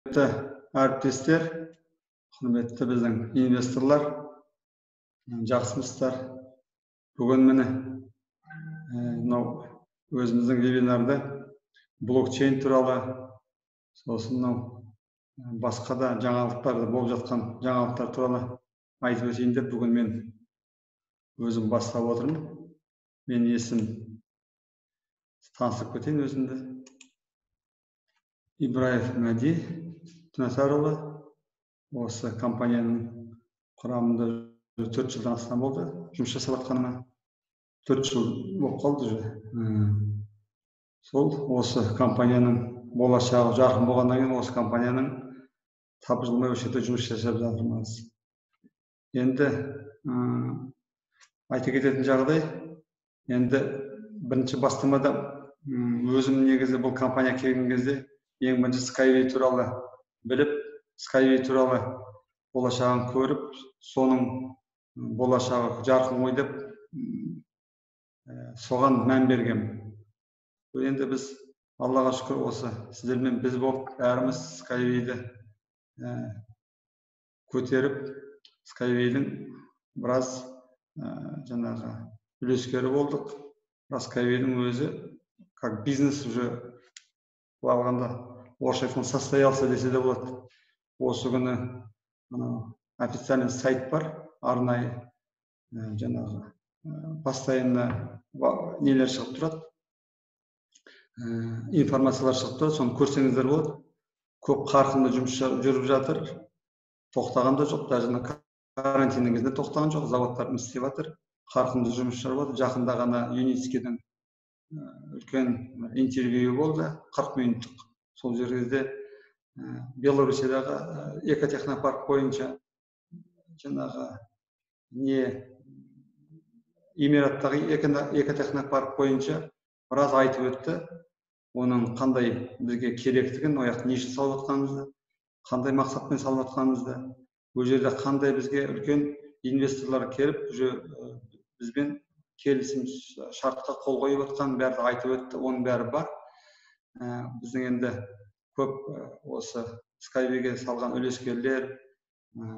Құрметті әріптестер, құрметті біздің инвесторлар, жақсымысыздар? Бүгін, міне, мынау өзіміздің вебинарды блокчейн туралы, сосын мынау басқа да жаңалықтарды, болып жатқан жаңалықтар туралы айтып өтейін деп бүгін мен өзім бастап отырмын. Мен есім, таныстырып кетейін өзімді, Ибраев Мәди Түнәсарұлы. Осы компанияның құрамында 4 жылдан астам болды жұмыс жасап жатқаныма, 4 жыл болып қалды уже. Сол осы компанияның болашағы жарқын болғаннан кейін, осы компанияның тапжылмай осы жерде жұмыс жасап жатырмыз. Енді айта кететін жағдай, енді бірінші бастамада өзім негізі бұл компания келген кезде ең бірінші Skyway туралы біліп, Skyway туралы болашағын көріп, соның болашағы жарқын ғой деп соған мән бергенмін. Енді біз, Аллаға шүкір, осы сіздермен біз болып, бәріміз Skywayді көтеріп, Skywayдің біраз жаңағы үлескері болдық. Бірақ Skywayдің өзі как бизнес уже, былай алғанда, орысша айтқанда, состоялся десе де болады. Осы күні мынау официальный сайт бар арнайы, жаңағы постоянно нелер шығып тұрады, информациялар шығып тұрады, соны көрсеңіздер болады. Көп қарқынды жұмыс жүріп жатыр, тоқтаған да жоқ, даже мына карантиннің кезінде тоқтаған жоқ, заводтарымыз істеп жатыр, қарқынды жұмыс жүріп жатыр. Жақында ғана Юницкийдің үлкен интервьюі болды, 40 минуттық. Сол жерде Белоруссиядағы экотехнопарк бойынша, жаңағы не, Эмираттағы экотехнопарк бойынша біраз айтып өтті. Оның қандай бізге керектігін, ол жақта не үшін салып жатқанымызды, қандай мақсатпен салып жатқанымызды, ол жерде қандай бізге үлкен инвесторлар келіп, уже бізбен келісім шартқа қол қойып жатқанын, бәрі айтып өтті. Оның бәрі бар. Біздің енді көп осы Skywayге салған үлескерлер,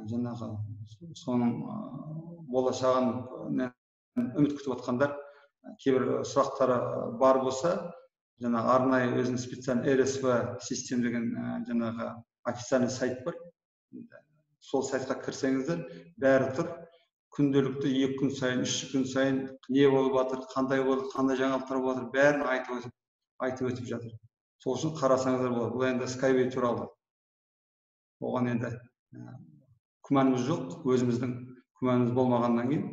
жаңағы соның болашағын үміт күтіп жатқандар, кейбір сұрақтары бар болса, жаңағы арнайы өзінің специальный РСВ систем деген жаңағы официальный сайт бар. Сол сайтқа кірсеңіздер, бәрі тұр. Күнделікті 2 күн сайын, 3 күн сайын не болып жатыр, қандай болды, қандай жаңалықтар болып жатыр, бәрін айтып өтіп жатыр. Сол үшін қарасаңыздар болады. Бұл енді Skyway туралы. Оған енді күмәніміз жоқ. Өзіміздің күмәніміз болмағаннан кейін,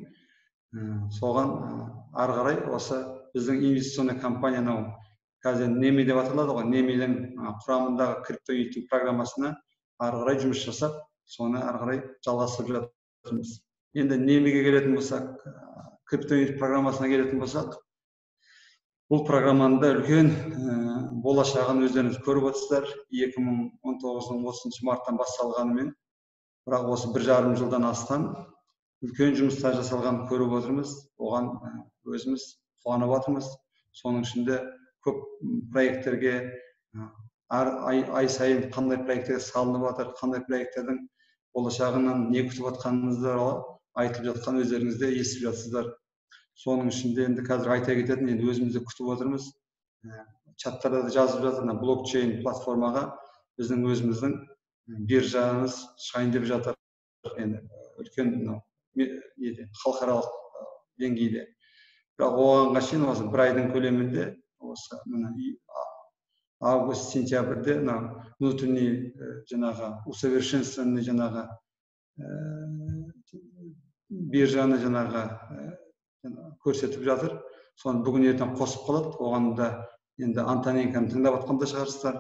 соған ары қарай осы біздің инвестиционный компания, мынау қазір Неме деп аталады ғой, Неменің құрамындағы крипто программасына ары қарай жұмыс жасап, соны ары қарай жалғастырып жатырмыз. Енді Немеге келетін болсақ, крипто программасына келетін болсақ, бұл программаның да үлкен болашағын өздеріңіз көріп отырсыздар. 2019-дың 30 марттан басталғанымен, бірақ осы 1,5 жылдан астам үлкен жұмыстар жасалғанын көріп отырмыз. Оған өзіміз қуанып жатырмыз. Соның ішінде көп проекттерге әр ай сайын қандай проекттер салынып жатыр, қандай проекттердің болашағынан не күтіп жатқанымыз туралы айтылып жатқан, өздеріңіз де естіп жатсыздар. Соның ішінде енді қазір айта кететін, енді өзіміз де күтіп отырмыз, чаттарда да жазып жатыр, мына блокчейн платформаға біздің өзіміздің биржамыз шығайын деп жатыр. Енді үлкен мынау неде, халықаралық деңгейде. Бірақ оғанға шейін осы бір айдың көлемінде, осы мына август, сентябрьде мынау внутренний жаңағы усовершенствованный жаңағы биржаны жаңағы көрсетіп жатыр. Соны бүгін ертең қосып қалады. Оған да енді Антоненконы тыңдап жатқан да шығарсыздар.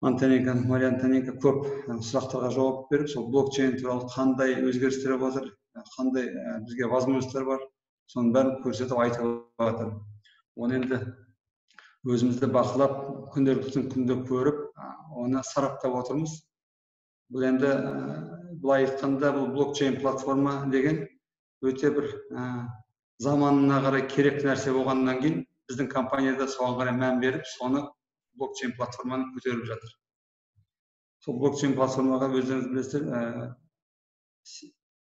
Антоненко, Мария Антоненко көп сұрақтарға жауап беріп, сол блокчейн туралы қандай өзгерістер болып жатыр, қандай бізге возможностьтар бар, соның бәрін көрсетіп, айтып жатыр. Оны енді өзіміз де бақылап, күнделікті күнде көріп, оны сараптап отырмыз. Бұл енді былай айтқанда, бұл блокчейн платформа деген өте бір заманына қарай керек нәрсе болғаннан кейін, біздің компанияда соған қарай мән беріп, соны блокчейн платформаны көтеріп жатыр. Сол блокчейн платформаға өздеріңіз білесіздер,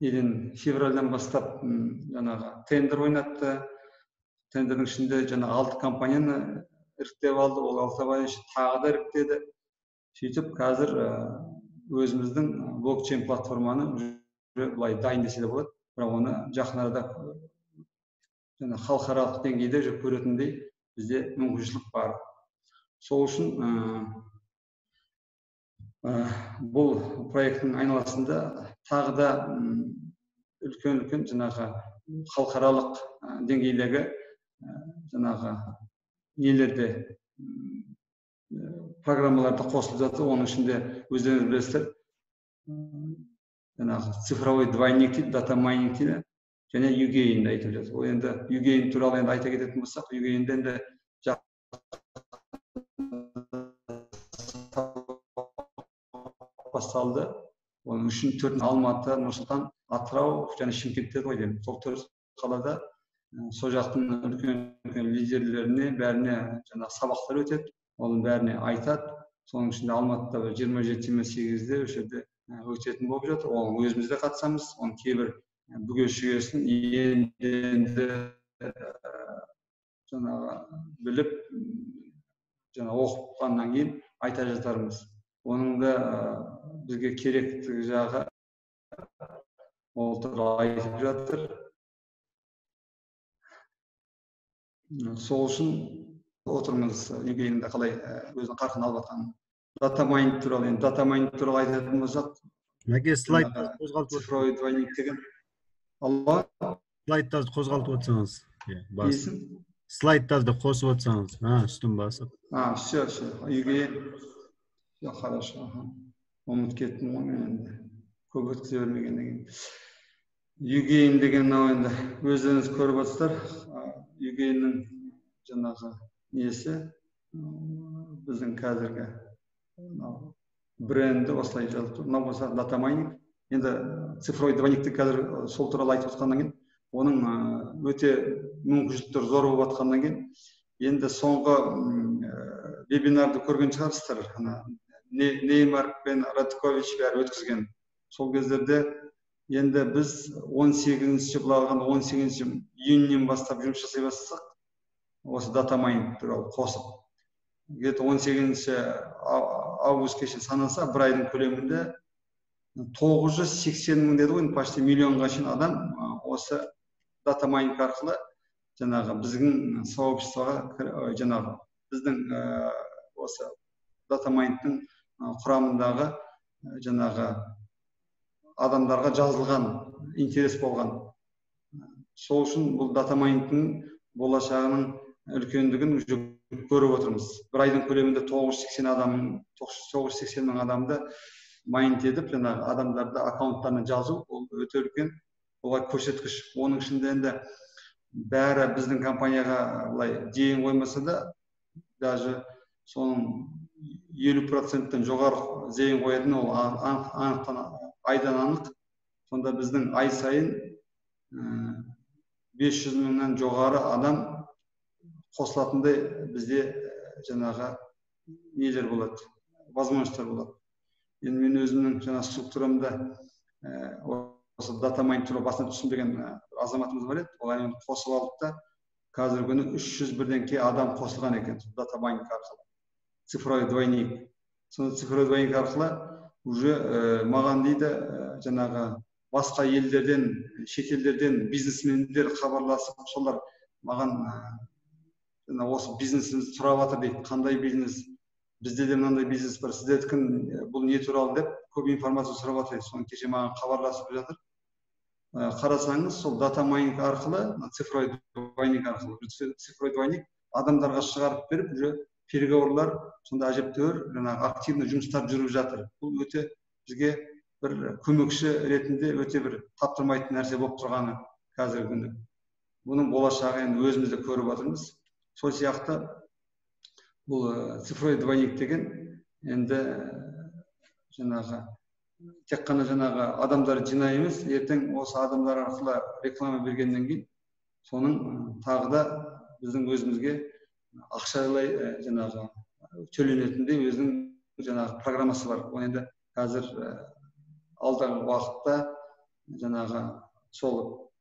неден февральдан бастап жаңағы тендер ойнатты. Тендердің ішінде жаңа 6 компанияны іріктеп алды, ол 6 компания тағы да іріктеді. Сөйтіп қазір өзіміздің блокчейн платформаны былай дайын десе де болады, бірақ оны жақын арада жаңа халықаралық деңгейде уже көретіндей бізде мүмкіншілік бар. Сол үшін бұл проекттің айналасында тағы да үлкен-үлкен жаңағы халықаралық деңгейдегі жаңағы нелерде программаларда қосылып жатыр. Оның ішінде өздеріңіз білесіздер, жаңағы цифровой двойник дейді, дата майнинг дейді, және UGain-ді айтып жатыр. Ол енді UGain туралы енді айта кететін болсақ, UGain-ді енді басталды. Оның үшін 4 Алматы, Нұр-Сұлтан, Атырау және Шымкентте ғой деймін. Сол 4 қалада сол жақтың үлкен-үлкен лидерлеріне бәріне жаңағы сабақтар өтеді, оның бәріне айтады. Соның ішінде Алматыда бір 27-28-де осы жерде өтетін болып жатыр. Оған өзіміз де қатысамыз. Оның кейбір бүге-шүгесін енді жаңағы біліп, жаңа оқығаннан кейін айта жатармыз. Оның да бізге керектігі жағы ол туралы айтып жатыр. Сол үшін отырмыз UGain-ді қалай өзінің қарқын алып жатқанын. Дата майнинг туралы, енді дата майнинг туралы айтатын болсақ, Мәке, слайдтарды қозғалтып цифровой двойник деген. Алла, слайдтарды қозғалтып отырсаңыз, иә, басып. Несін? Слайдтарды қосып отырсаңыз, үстін басып. Все, все, UGain. Все хорошо, аха. Ұмытып кеттім ғой мен енді. Көп өткізе бермегеннен кейін. UGain деген мынау енді өздеріңіз көріп отырсыздар. UGain-нің жаңағы несі, біздің қазіргі мынау бренді осылай жазылып тұр. Мынау болса дата майнинг. Енді цифровой двойникті қазір сол туралы айтып отқаннан кейін, оның өте мүмкіншіліктері зор болып жатқаннан кейін, енді соңғы вебинарды көрген шығарсыздар, ана Неймар пен Радкович бәрі өткізген. Сол кездерде енді біз 18-ші, былай алғанда 18 июньнен бастап жұмыс жасай бастасақ, осы дата майнинг туралы қосып, где-то 18 августке шейін санаса, бір айдың көлемінде 980 мың деді ғой, енді почти миллионға шейін адам осы дата майнинг арқылы жаңағы біздің сообществоға жаңағы біздің осы дата майнингтің құрамындағы жаңағы адамдарға жазылған, интерес болған. Сол үшін бұл дата майнингтің болашағының үлкендігін уже көріп отырмыз. Бір айдың көлемінде 980 адам, 980 мың адамды майнинг етіп, жаңағы адамдарды аккаунттарына жазу, ол өте үлкен олай көрсеткіш. Оның ішінде енді бәрі біздің компанияға былай дейін қоймаса да, даже соның 50%-тен жоғары зейін қоятын ол анықтан, айдан анық. Сонда біздің ай сайын 500 мыңнан жоғары адам қосылатындай бізде жаңағы нелер болады, возможностьтар болады. Енді мен өзімнің жаңа структурамда осы дата майнинг туралы басында түсінбеген азаматымыз бар еді. Ол енді қосып алды да, қазіргі күні 300 бірдеңке адам қосылған екен дата майнинг арқылы. Цифровой двойник. Сонда цифровой двойник арқылы уже маған дейді, жаңағы басқа елдерден, шетелдерден бизнесмендер хабарласып, солар маған жаңа осы бизнесімізді сұрап жатыр дейді. Қандай бизнес? Бізде де мынандай бизнес бар, сіздердікін бұл не туралы деп көп информация сұрап жатыр дейді. Соны кеше маған хабарласып жатыр. Қарасаңыз, сол дата майнинг арқылы, цифровой двойник арқылы, цифровой двойник адамдарға шығарып беріп, уже переговорлар сонда әжептәуір жаңағы активный жұмыстар жүріп жатыр. Бұл өте бізге бір көмекші ретінде өте бір таптырмайтын нәрсе болып тұрғаны қазіргі күні. Бұның болашағы енді өзіміз де көріп жатырмыз. Сол сияқты бұл цифровой двойник деген енді жаңағы тек қана жаңағы адамдар жинай емес, ертең осы адамдар арқылы реклама бергеннен кейін соның тағы да біздің өзімізге ақшалай жаңағы төленетіндей өзінің жаңағы программасы бар. Оны енді қазір алдағы уақытта жаңағы сол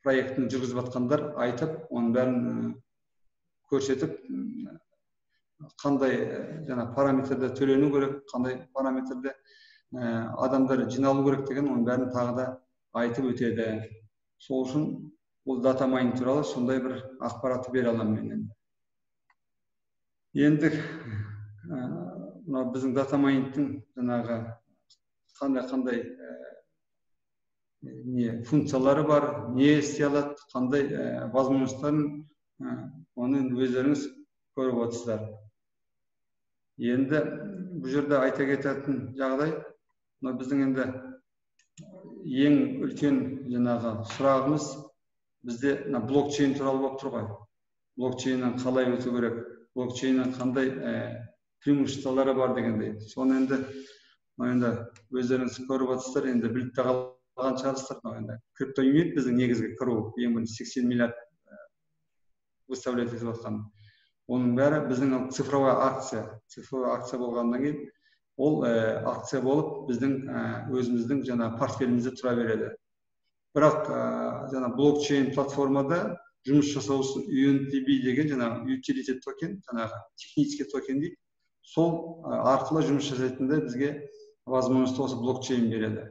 проектін жүргізіп жатқандар айтып, оның бәрін көрсетіп, қандай жаңа параметрде төлену керек, қандай параметрде адамдар жиналу керек деген, оның бәрін тағы да айтып өтеді. Сол үшін бұл дата майнинг туралы сондай бір ақпаратты бере аламын мен енді. Енді мынау біздің дата майнингтің жаңағы қандай не функциялары бар, не істей алады, қандай возможностьтарын, оны өздеріңіз көріп отырсыздар. Енді бұл жерде айта кететін жағдай, мынау біздің енді ең үлкен жаңағы сұрағымыз бізде мына блокчейн туралы болып тұр ғой. Блокчейннен қалай өту керек, блокчейннің қандай преимуществолары бар дегендей. Соны енді енді өздеріңіз көріп отырсыздар, енді біліп те қалған шығарсыздар. Мынау енді криптоюнит біздің негізгі кіру, ең бірінші 80 миллиард выставлять етіп жатқан. Оның бәрі біздің цифровой акция. Цифровой акция болғаннан кейін ол акция болып біздің өзіміздің жаңа портфелімізде тұра береді. Бірақ жаңа блокчейн платформада жұмыс жасау үшін UNTB деген жаңа utility токен, жаңағы технический токен дейді. Сол арқылы жұмыс жасайтындай бізге возможность осы блокчейн береді.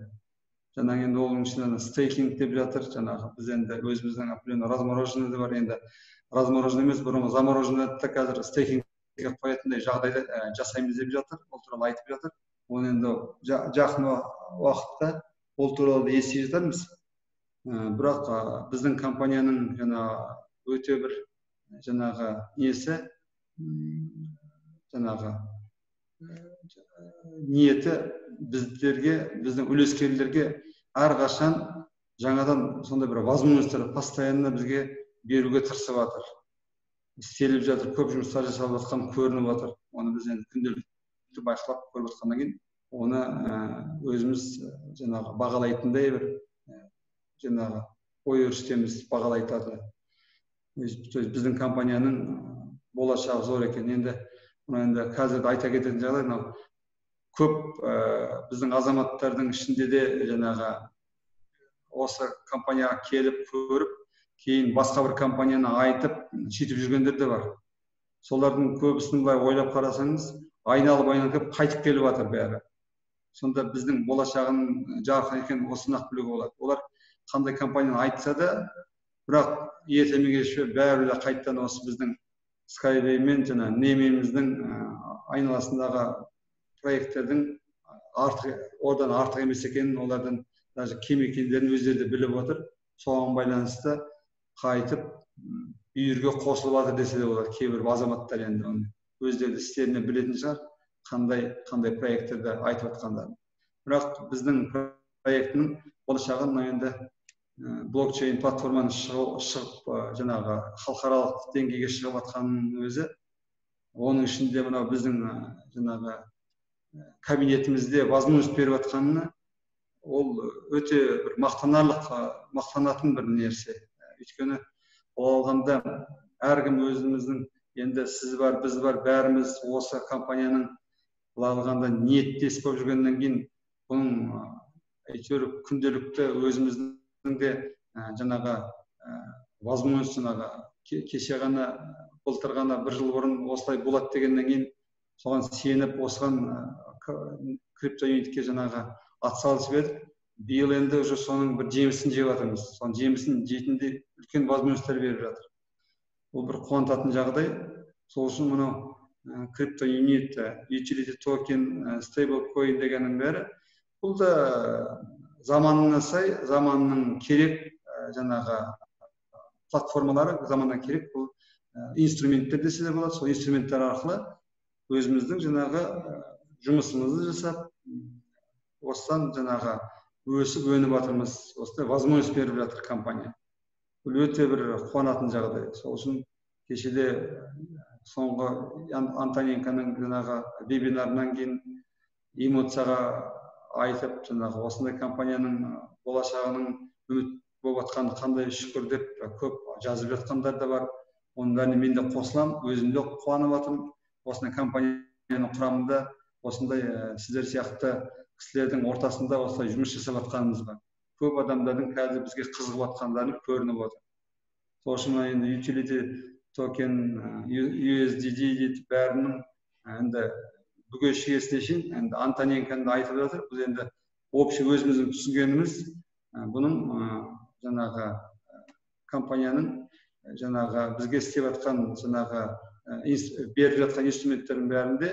Жаңа енді оның ішінде стейкинг деп жатыр, жаңағы біз енді өзіміздің определенный размороженный бар, енді размороженный емес, бұрынғы замороженный қазір стейкингке қоятындай жағдайда жасаймыз деп жатыр, ол туралы айтып жатыр. Оны енді жақын уақытта ол туралы ести жатармыз. Бірақ біздің компанияның жаңа өте бір жаңағы несі, жаңағы ниеті біздерге, біздің үлескерлерге әрқашан жаңадан сондай бір возможностьтар постоянно бізге беруге тырысып жатыр. Істеліп жатыр, көп жұмыстар жасалып жатқан көрініп жатыр. Оны біз енді күнделікті байқап көріп жатқаннан кейін оны өзіміз жаңағы бағалайтындай бір жаңағы ой өрістеміз, бағалайтады. То есть біздің компанияның болашағы зор екен. Енді мына енді қазір айта кететін жағдай, мынау көп біздің азаматтардың ішінде де жаңағы осы компанияға келіп көріп, кейін басқа бір компанияны айтып сөйтіп жүргендер де бар. Солардың көбісін былай ойлап қарасаңыз, айналып келіп қайтып келіп жатыр бәрі. Сонда біздің болашағының жарқын екенін осыны ақ білуге болады. Олар қандай компанияны айтса да, бірақ ерте ме кеш пе бәрі де қайтадан осы біздің Skyway мен жаңа Немеміздің айналасындағы проекттердің артық, одан артық емес екенін, олардан даже кем екендерін өздері де біліп отыр. Соған байланысты қайтып үйірге қосылып жатыр десе де болады. Кейбір азаматтар енді оны өздері де істеріне білетін шығар, қандай проекттерді айтып жатқандарын. Бірақ біздің проектінің болашағы мына енді блокчейн платформаның шығып жаңағы халықаралық деңгейге шығып жатқанының өзі, оның ішінде мынау біздің жаңағы кабинетімізде возможность беріп жатқанына ол өте бір мақтанарлық, мақтанатын бір нәрсе. Өйткені ол алғанда әркім өзіміздің енді сіз бар, біз бар, бәріміз осы компанияның былай алғанда ниеттес болып жүргеннен кейін бұның әйтеуір күнделікті өзіміздің де жаңағы возможность, жаңағы кеше ғана, былтыр ғана, бір жыл бұрын осылай болады дегеннен кейін соған сеніп осыған криптоюнитке жаңағы атсалысып едік. Биыл енді уже соның бір жемісін жеп жатырмыз. Соның жемісін жейтіндей үлкен возможностьтар беріп жатыр. Ол бір қуантатын жағдай. Сол үшін мынау криптоюнит, utility токен, стейбл коин дегеннің бәрі бұл да заманына сай, заманның керек жаңағы платформалары, заманына керек бұл инструменттер десе де болады. Сол инструменттер арқылы өзіміздің жаңағы жұмысымызды жасап, осыдан жаңағы өсіп өніп жатырмыз. Осындай возможность беріп жатыр компания. Бұл өте бір қуанатын жағдай. Сол үшін кешеде соңғы Антоненконың жаңағы вебинарынан кейін эмоцияға айтып, жаңағы осындай компанияның болашағының үміт болып жатқаны қандай шүкір деп көп жазып жатқандар да бар. Оның бәріне мен де қосыламын, өзім де қуанып жатырмын. Осындай компанияның құрамында Осындай сіздер сияқты кісілердің ортасында осылай жұмыс жасап жатқанымызға көп адамдардың қазір бізге қызығып жатқандары көрініп отыр. Сол үшін енді utility токен, USDD дейді, бәрінің енді бүге шігесіне шейін енді Антоненконы да айтып жатыр. Біз енді общий өзіміздің түсінгеніміз, бұның жаңағы компанияның жаңағы бізге істеп жатқан, жаңағы беріп жатқан инструменттердің бәрінде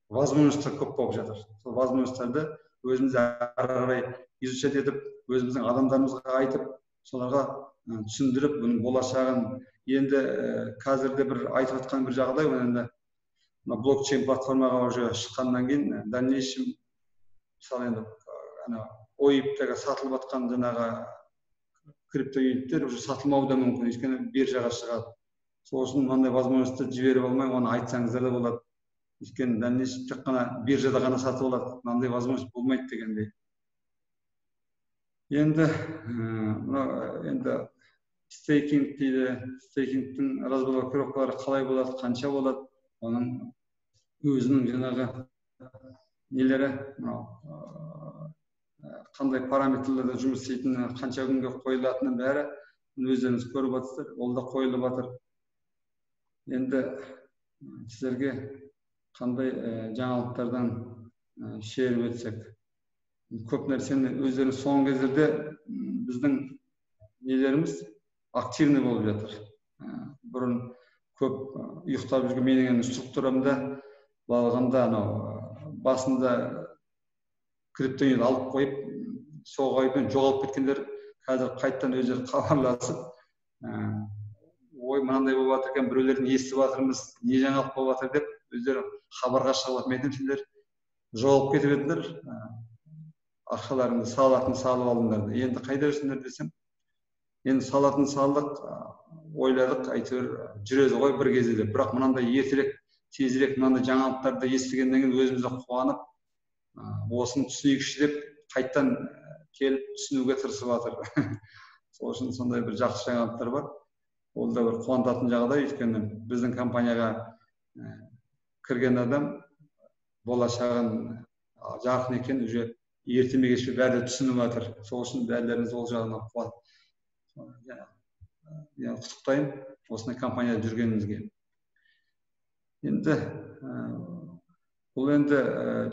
возможностьтар көп болып жатыр. Сол возможностьтарды өзіміз ары қарай изучать етіп, өзіміздің адамдарымызға айтып, соларға түсіндіріп, бұның болашағын енді қазірде бір айтып жатқан бір жағдай, ол енді мына блокчейн платформаға уже шыққаннан кейін дальнейшем, мысалы, енді ана ОИБ-тегі сатылып жатқан жаңағы криптоюниттер уже сатылмауы да мүмкін, өйткені биржаға шығады. Сол үшін мынандай возможностьті жіберіп алмай, оны айтсаңыздар да болады, өйткені дальнейшем тек қана биржада ғана сатып алады, мынандай возможность болмайды дегендей. Енді мына енді стейкинг дейді, стейкингтің разблокировкалары қалай болады, қанша болады, оның өзінің жаңағы нелері, мынау қандай параметрлерде жұмыс істейтіні, қанша күнге қойылатыны, бәрі өздеріңіз көріп жатырсыздар, ол да қойылып жатыр. Енді сіздерге қандай жаңалықтардан шеріп өтсек, көп нәрсені өздеріңіз соңғы кездерде біздің нелеріміз активный болып жатыр. Бұрын көп ұйықтап жүрген менің енді структурамда былай алғанда анау басында криптоюнит алып қойып, сол оймен жоғалып кеткендер қазір қайтадан өздері хабарласып, ой, мынандай болып жатыр екен, біреулерден естіп жатырмыз, не жаңалық болып жатыр деп өздері хабарға шығып жатыр. Мен айтамын, сендер жоғалып кетіп едіңдер, ақшаларыңды салатын салып алдыңдар, енді қайда жүрсіңдер десем, енді салатын салдық, ойладық, әйтеуір жүреді ғой бір кезде деп. Бірақ мынандай ертерек, тезірек мынандай жаңалықтарды естігеннен кейін өзіміз де қуанып, осыны түсінейікші деп қайтадан келіп түсінуге тырысып жатыр. Сол үшін сондай бір жақсы жаңалықтар бар, ол да бір қуантатын жағдай, өйткені біздің компанияға кірген адам болашағын жарқын екенін уже ерте ме, кеш пе бәрі де түсініп жатыр. Сол үшін бәрілеріңізді ол жағынан құттықтаймын осындай компанияда жүргенімізге. Енді бұл енді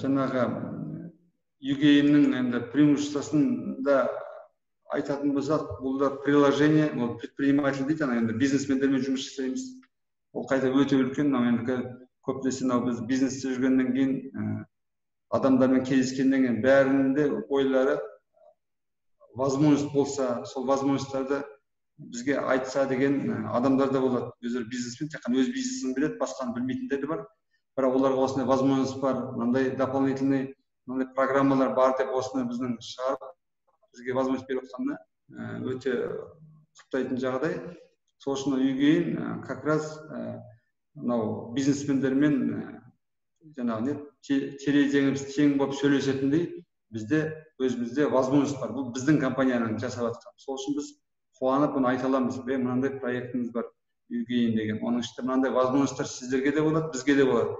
жаңағы ЮГЕЙНнің енді преимуществосын да айтатын болсақ, бұл да приложение, ол предприниматель дейді, ана енді бизнесмендермен жұмыс жасаймыз. Ол қайта өте үлкен. Мынау енді көбінесе мынау біз бизнесте жүргеннен кейін, адамдармен кездескеннен кейін бәрінің де ойлары возможность болса, сол возможностьтарды бізге айтса деген адамдар да болады. Өздері бизнесмен, тек қана өз бизнесін біледі, басқаны білмейтіндер де бар. Бірақ оларға осындай возможность бар, мынандай дополнительный мынандай программалар бар деп, осыны біздің шығарып, бізге возможность беріп жатқанына өте құптайтын жағдай. Сол үшін ЮГЕЙН как раз мынау бизнесмендермен жаңағы не терезеңіз тең болып сөйлесетіндей бізде өзімізде возможность бар. Бұл біздің компанияның жасап жатқан. Сол үшін біз қуанып бұны айта аламыз: е, мынандай проектіміз бар, ЮГЕЙН деген, оның ішінде мынандай возможностьтар сіздерге де болады, бізге де болады.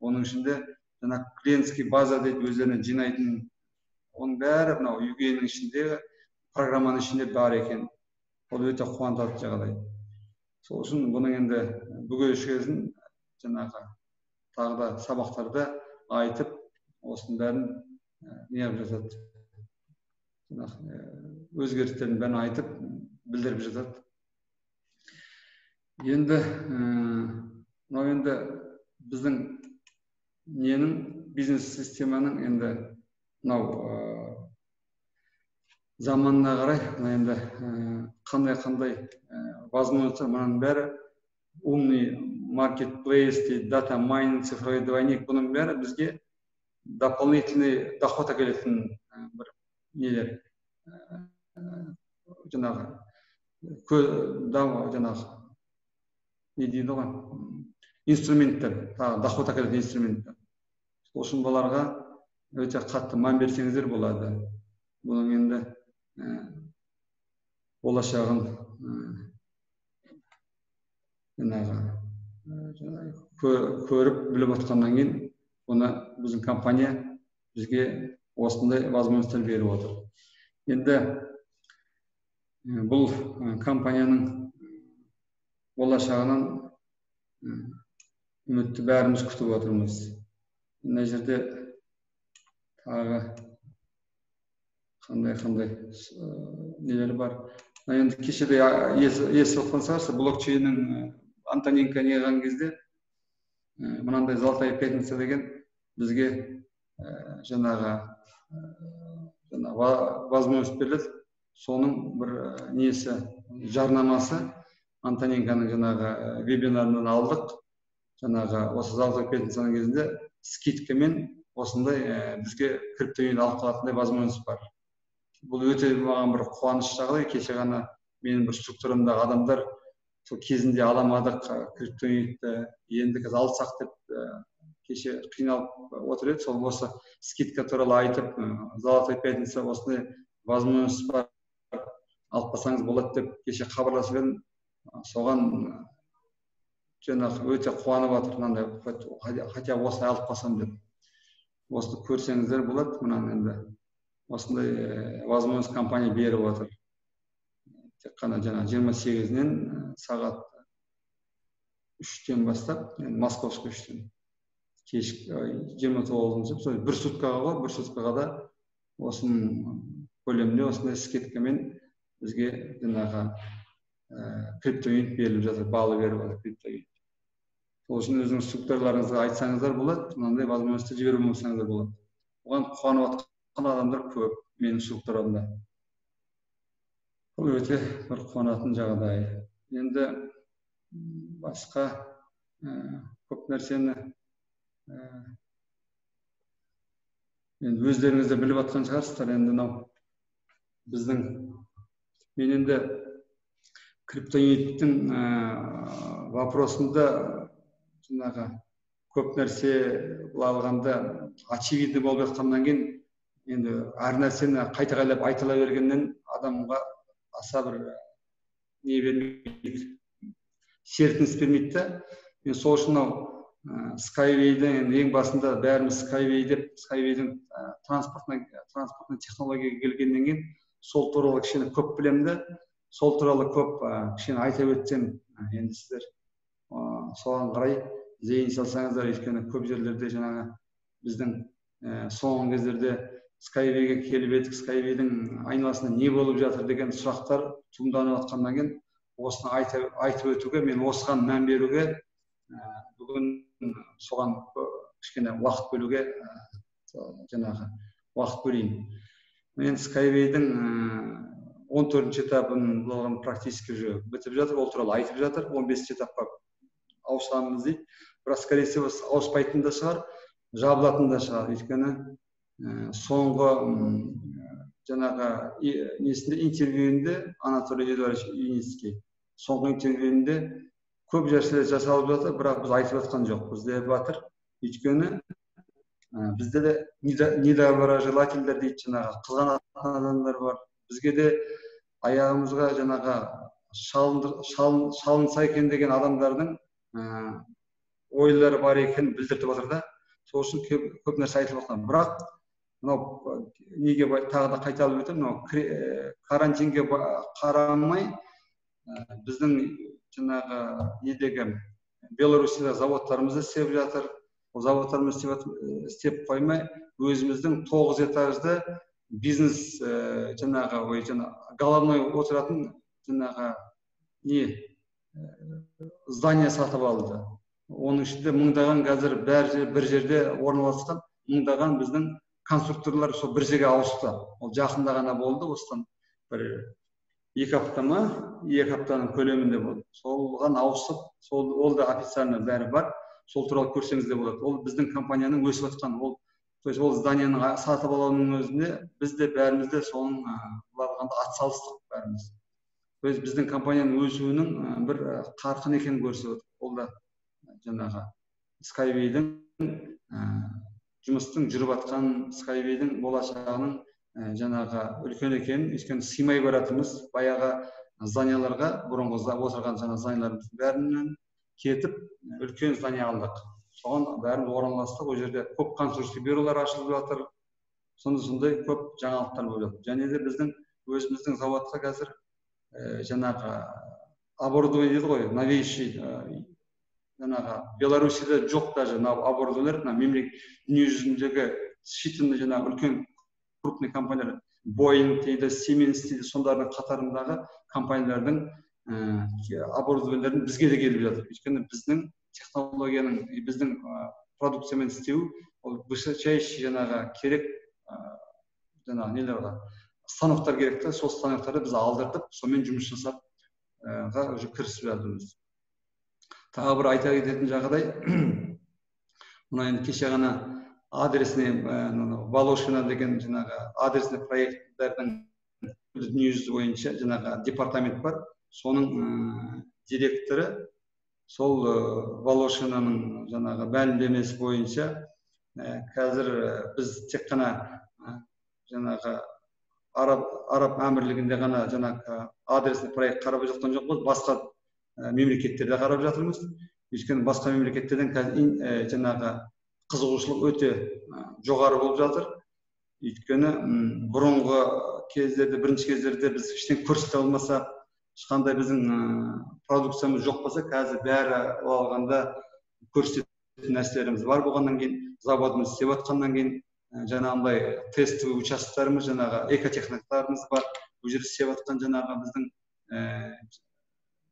Оның ішінде жаңағы клиентский база дейді, өздеріне жинайтын, оның бәрі мынау ЮГЕЙНнің ішінде, программаның ішінде бар екен. Ол өте қуантатын жағдай. Сол үшін бұның енді бүге шігесін жаңағы тағы да сабақтарда айтып, осының бәрін неғып жатады, жаңағы өзгерістердің бәрін айтып, білдіріп жатады. Енді мынау енді біздің ненің, бизнес системаның енді мынау заманына қарай мына енді қандай қандай возможностьтар, мынаның бәрі умный маркетплейс дейді, дата майнинг, цифровой двойник, бұның бәрі бізге дополнительный доход әкелетін бір нелер, жаңағы жаңағы не дейді ғой, инструменттер, тағы доход әкелетін инструменттер. Сол үшін бұларға өте қатты мән берсеңіздер болады. Бұның енді болашағын жаңағы көріп, біліп отқаннан кейін Бұны біздің компания бізге осындай возможностьтер беріп отыр. Енді бұл компанияның болашағынан үмітті бәріміз күтіп отырмыз. Мына жерде тағы қандай-қандай нелер бар. Енді кеше де естіп отқан шығарсыз, блокчейннің Антоненко не қылған кезде мынандай золотая пятница деген бізге жаңағы возможность беріледі. Соның бір несі, жарнамасы Антоненконың жаңағы вебинарынан алдық. Жаңағы осы золотой пятницаның кезінде скидкамен осындай бізге криптоюнит алып қалатындай возможность бар. Бұл өте маған бір қуаныш жағдай. Кеше ғана менің бір структурамдағы адамдар сол кезінде аламадық криптоюнитті, енді қазір алсақ деп кеше қиналып отыр еді. Сол осы скидка туралы айтып, золотой пятница осындай возможность бар, алып қалсаңыз болады деп кеше хабарласып едім. Соған жаңағы өте қуанып жатыр, мынандай хотя осылай алып қалсам деп. Осыны көрсеңіздер болады. Мынаны енді осындай возможность компания беріп отыр. Тек қана жаңа 28-нен сағат 3-тен бастап, енді московский 3-тен кешкі 29-шы, бір суткаға ғой, бір суткаға да осының көлемінде осындай скидкамен бізге жаңағы криптоюнит беріліп жатыр, балы беріп жатыр криптоюнит. Сол үшін өзіңіз структураларыңызға айтсаңыздар болады, мынандай возможностьті жіберіп болсаңыздар болады. Оған қуанып жатқан адамдар көп менің структурамда. Бұл өте бір қуанатын жағдай. Енді басқа көп нәрсені енді өздеріңіз де біліп жатқан шығарсыздар. Енді мынау біздің, мен енді криптоюниттің вопросында жаңағы көп нәрсе былай алғанда очевидно болып жатқаннан кейін енді әр нәрсені қайта-қайлап айтыла бергеннен адамға аса бір не бермейді, серпіліс бермейді да. Мен сол үшін мынау Skyway'ді енді ең басында бәріміз Skyway деп, Skyway'дің транспортный технологияға келгеннен кейін сол туралы кішкене көп білемін де, сол туралы көп кішкене айта өтсем, енді сіздер соған қарай зейін салсаңыздар, өйткені көп жерлерде жаңағы біздің соңғы кездерде Skyway'ге келіп едік, Skyway'дің айналасында не болып жатыр деген сұрақтар туынданып жатқаннан кейін осыны айтып өтуге, мен осыған мән беруге, бүгін соған кішкене уақыт бөлуге, жаңағы уақыт бөлейін. Мен Skyway'дің 14-ші этапын болған практически уже бітіп жатыр, ол туралы айтып жатыр, 15-ші этапқа ауысамыз дейді. Бірақ скорее всего ауыспайтын да шығар, жабылатын да шығар, өйткені соңғы жаңағы несінде интервьюінде Анатолий Эдуардович Юницкий соңғы интервьюінде көп нәрселер жасалып жатыр, бірақ біз айтып жатқан жоқпыз деп жатыр. Өйткені бізде де недоброжелательдер дейді, жаңағы қызғанатын адамдар бар. Бізге де аяғымызға жаңағы шалынса екен деген адамдардың ойлары бар екенін білдіртіп отыр да. Сол үшін көп нәрсе айтылып жатқан. Бірақ мынау неге тағы да қайталап өтемін, мынау карантинге қарамай біздің жаңағы недегі Белоруссияда заводтарымыз істеп жатыр. Ол заводтарымыз істеп қоймай, өзіміздің 9 этажды бизнес жаңағы ой жаңа головной отыратын жаңағы не здание сатып алды. Оның ішінде мыңдаған қазір бәрі бір жерде орналасқан мыңдаған біздің конструкторлар сол бір жерге ауысты. Ол жақында ғана болды, осыдан бір 2 апта ма, 2 аптаның көлемінде болды. Солған ауысып, сол ол да официально бәрі бар. Сол туралы көрсеңіз де болады. Ол біздің компанияның өсіп жатқан, ол, то есть ол зданияның сатып алуының өзінде біз де бәріміз де соның былай алғанда атсалыстық бәріміз. То есть біздің компанияның өсуінің бір қарқын екенін көрсетіп отыр. Ол да жаңағы Skyway'дің жұмыстың жүріп жатқан, Skyway'дің болашағының жаңағы үлкен екенін, өйткені сыймай баратырмыз баяғы зданияларға, бұрынғы отырған жаңа зданияларымыздың бәрінен кетіп үлкен здание алдық. Соған бәріміз орналастық. Ол жерде көп консульский бюролар ашылып жатыр. Сондай көп жаңалықтар болып жатыр. Және де біздің өзіміздің заводқа қазір жаңағы оборудование дейді ғой, новейший, жаңағы Белоруссияда жоқ даже мына оборудованиелер, мына мемлекет дүниежүзіндегі считанный жаңағы үлкен крупный компаниялар, Боинг дейді, Siemens дейді, сондардың қатарындағы компаниялардың оборудованиелерін бізге де келіп жатыр. Өйткені біздің технологияның, біздің продукциямен істеу ол высочайший жаңағы керек, жаңағы нелер бар, станоктар керек та, сол станоктарды біз алдыртып, сонымен жұмыс жасап уже кірісіп жатырмыз. Тағы бір айта кететін жағдай, мына енді кеше ғана адресный Волошина деген жаңағы адресный проекттердің дүниежүзі бойынша жаңағы департамент бар, соның директоры сол Волошинаның жаңағы мәлімдемесі бойынша қазір біз тек қана жаңағы Араб әмірлігінде ғана жаңағы адресный проект қарап жатқан жоқпыз, басқа мемлекеттерде қарап жатырмыз. Өйткені басқа мемлекеттерден қазір жаңағы қызығушылық өте жоғары болып жатыр. Өйткені бұрынғы кездерде, бірінші кездерде біз ештеңе көрсете алмасақ, ешқандай біздің продукциямыз жоқ болса, қазір бәрі алғанда көрсететін нәрселеріміз бар болғаннан кейін, заводымыз істеп жатқаннан кейін, жаңағындай тестовый участоктарымыз, жаңағы экотехноктарымыз бар, ол жерде істеп жатқан жаңағы біздің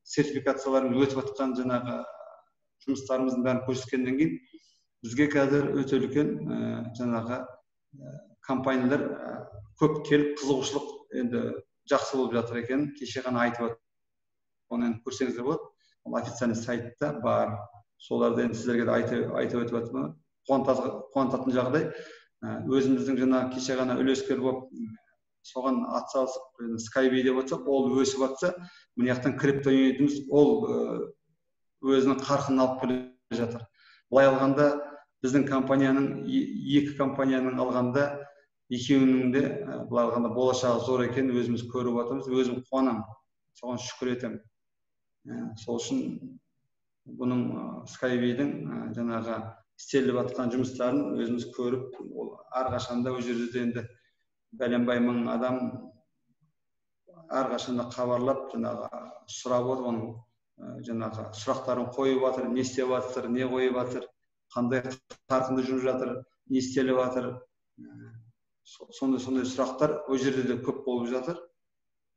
сертификацияларымыз өтіп жатқан жаңағы жұмыстарымыздың бәрін көрсеткеннен кейін бізге қазір өте үлкен жаңағы компаниялар көп келіп, қызығушылық енді жақсы болып жатыр екен. Кеше ғана айтып отыр, оны енді көрсеңіздер болады, ол официальный сайтта бар. Соларды енді сіздерге де айтып өтіп жатырмын. Қуантатын жағдай, өзіміздің жаңағы кеше ғана үлескер болып соған атсалысып Skyway деп отырсақ, ол өсіп жатса, мына жақтан криптоюнитіміз ол өзінің қарқынын алып келе жатыр. Былай алғанда біздің компанияның, екі компанияның алғанда екеуінің де былай алғанда болашағы зор екенін өзіміз көріп жатырмыз. Өзім қуанамын, соған шүкір етемін. Сол үшін бұның Skyway-дің жаңағы істеліп жатқан жұмыстарын өзіміз көріп, ол әрқашанда ол жерде енді бәленбай мың адам әрқашанда хабарлап, жаңағы сұрап отыр, оның жаңағы сұрақтарын қойып жатыр, не істеп жатыр, не қойып жатыр, қандай қарқынды жүріп жатыр, не істеліп жатыр, сондай сұрақтар ол жерде де көп болып жатыр.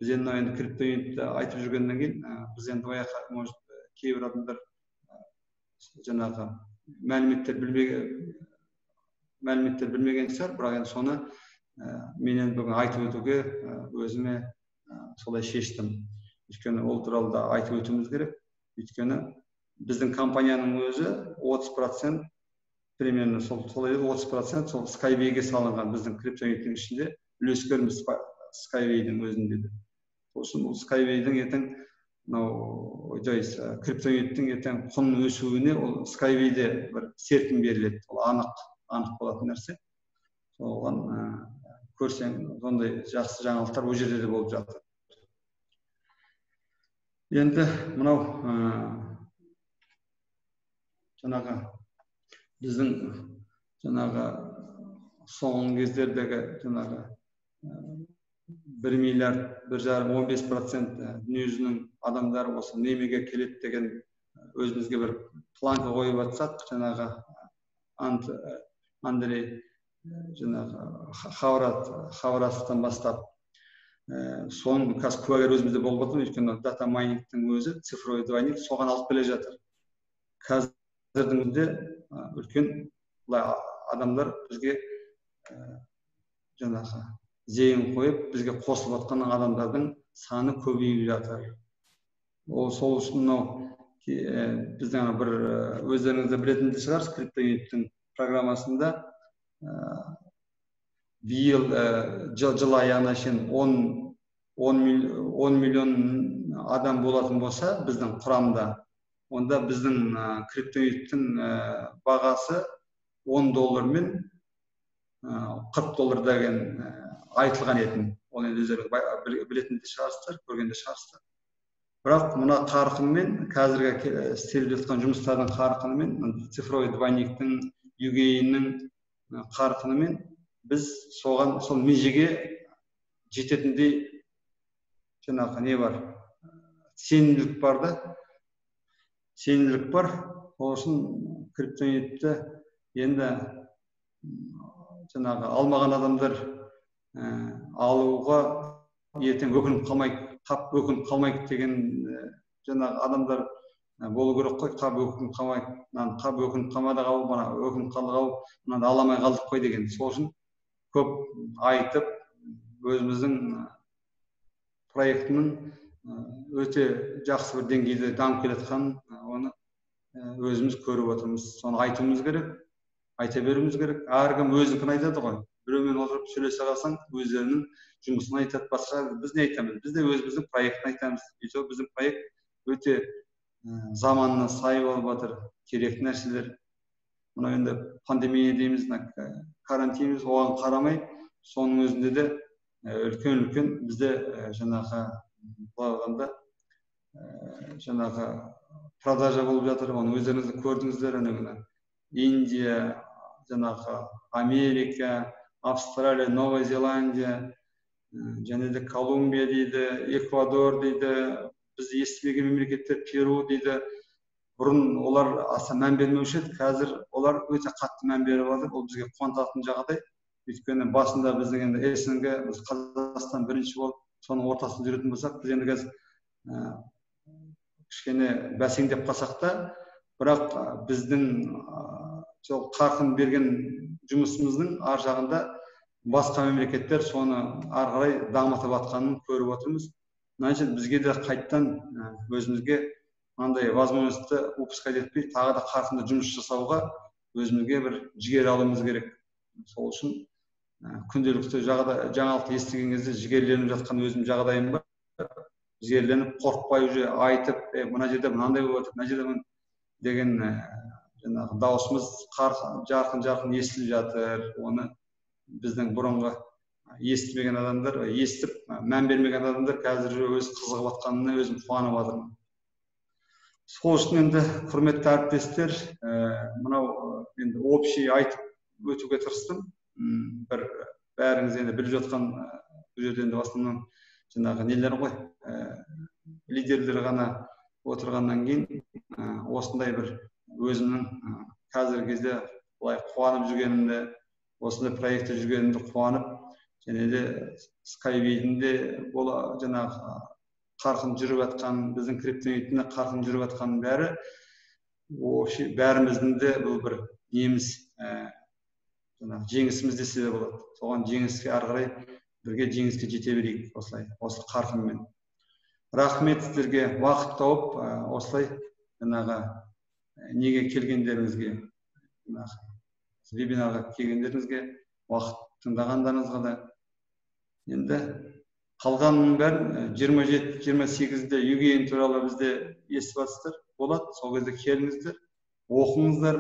Біз енді енді криптоюнитті айтып жүргеннен кейін біз енді ояққа, может, кейбір адамдар жаңағы мәліметтер білмеген шығар, бірақ енді соны мен енді бүгін айтып өтуге өзіме солай шештім. Өйткені ол туралы да айтып өтуіміз керек. Өйткені біздің компанияның өзі 30% примерно солай 30% сол Skyway-ге салынған, біздің криптоюниттің ішінде үлескеріміз Skyway-дің өзінде де. Сол үшін бұл Skyway-дің ертең мынау криптоюниттің ертең құнының өсуіне ол Skyway-де бір серпін беріледі. Ол анық болатын нәрсе. Соған көрсең, сондай жақсы жаңалықтар ол жерде де болып жатыр. Енді мынау жаңағы біздің жаңағы соңғы кездердегі жаңағы 1 миллиард, 1,5, 15% дүниежүзінің адамдары осы немеге келеді деген өзімізге бір планка қойып жатсақ, жаңағы Андрей жаңағы Хаврастан бастап соның қазір куәгер өзімізде болып жатыр. Өйткені дата майнингтің өзі, цифровой двойник соған алып келе жатыр. Қазірдің өзінде үлкен былай адамдар бізге жаңағы зейін қойып, бізге қосылып жатқан адамдардың саны көбейіп жатыр. Ол сол үшін мынау біздің бір өздеріңіз де білетін де шығарсыз, криптоюниттің программасында биыл жыл аяғына шейін 10 миллион адам болатын болса біздің құрамда, онда біздің криптоюниттің бағасы 10 доллар мен 40 доллар деген айтылған етін. Оны енді өздеріңіз білетін де шығарсыздар, көрген де шығарсыздар. Бірақ мына қарқынмен, қазіргі істеліп жатқан жұмыстардың қарқынымен, цифровой двойниктің, UGN-нің қарқынымен біз соған, сол межеге жететіндей жаңағы не бар, сенімділік бар да, сенімділік бар. Сол үшін криптонитті енді жаңағы алмаған адамдар алуға ертең өкініп қалмай, қап өкініп қалмайық деген жаңағы адамдар болу керек қой. Қап өкініп қалмай, мынаны қап өкініп қалмадық ау, мына өкініп қалдық ау, мынаны ала алмай қалдық қой деген. Сол үшін көп айтып, өзіміздің проектінің өте жақсы бір деңгейде дамып келе жатқанын оны өзіміз көріп отырмыз. Соны айтуымыз керек, айта беруіміз керек. Әркім өзінікін айтады ғой. Біреумен отырып сөйлесе қалсаң, өздерінің жұмысын айтады, басқа біз не айтамыз? Біз де өзіміздің проектін айтамыз. Өйткені біздің проект өте заманына сай болып жатыр, керекті нәрселер. Мынау енді пандемия дейміз, мына карантин дейміз, оған қарамай, соның өзінде де үлкен-үлкен бізде жаңағы былай алғанда жаңағы продажа болып жатыр. Оны өздеріңіз де көрдіңіздер. Ана Индия, жаңағы Америка, Австралия, Новая Зеландия, және де Колумбия дейді, Эквадор дейді, біз естімеген мемлекеттер, Перу дейді. Бұрын олар аса мән бермеуші еді, қазір олар өте қатты мән беріп жатыр. Ол бізге қуантатын жағдай. Өйткені басында біздің енді СНГ, біз Қазақстан бірінші болып соның ортасында жүретін болсақ, біз енді қазір кішкене бәсеңдеп қалсақ та, бірақ біздің сол қарқын берген жұмысымыздың ар жағында басқа мемлекеттер соны ары қарай дамытып жатқанын көріп отырмыз. Значит, бізге де қайттан өзімізге мынандай возможностьті упускать етпей, тағы да қарқынды жұмыс жасауға өзімізге бір жігер алуымыз керек. Сол үшін күнделікті жаңалықты естіген кезде жігерленіп жатқан өзім жағдайым бар. Жігерленіп, қорықпай уже айтып, мына жерде мынандай болып жатыр, мына жерде деген жаңағы дауысымыз жарқын-жарқын естіліп жатыр. Оны біздің бұрынғы естімеген адамдар, естіп мән бермеген адамдар қазір өз қызығып жатқанына өзім қуанып жатырмын. Сол үшін енді құрметті әріптестер, мынау енді общий айтып өтуге тырыстым. Бір бәріңіз енді біліп жатқан, бұл жерде енді в основном жаңағы нелер ғой, лидерлер ғана отырғаннан кейін осындай бір өзімнің қазіргі кезде былай қуанып жүргенімді, осындай проектте жүргенімді қуанып, және де Skyway-дің де жаңағы қарқын жүріп жатқан, біздің криптониттің де қарқын жүріп жатқанның бәрі вообще бәріміздің де бұл бір неміз, жаңағы жеңісіміз десе де болады. Соған жеңіске ары қарай бірге жеңіске жете берейік осылай, осы қарқынмен. Рахмет сіздерге уақыт тауып, осылай жаңағы неге келгендеріңізге, жаңағы вебинарға келгендеріңізге, уақыт тыңдағандарыңызға да. Енді қалғанының бәрін 27, 28-де UGN туралы бізде естіп жатсыздар, болады. Сол кезде келіңіздер, оқыңыздар,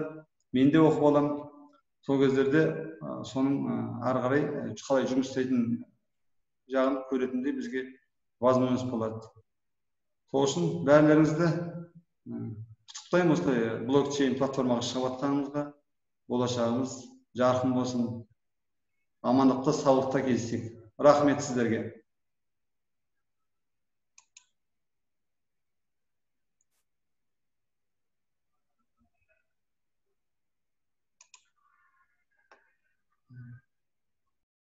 мен де оқып аламын. Сол кездерде соның ары қарай қалай жұмыс істейтін жағын көретіндей бізге возможность болады. Сол үшін бәрілеріңізді құттықтаймын осылай блокчейн платформаға шығып жатқанымызға. Болашағымыз жарқын болсын. Амандықта, саулықта кездесейік. Рахмет сіздерге.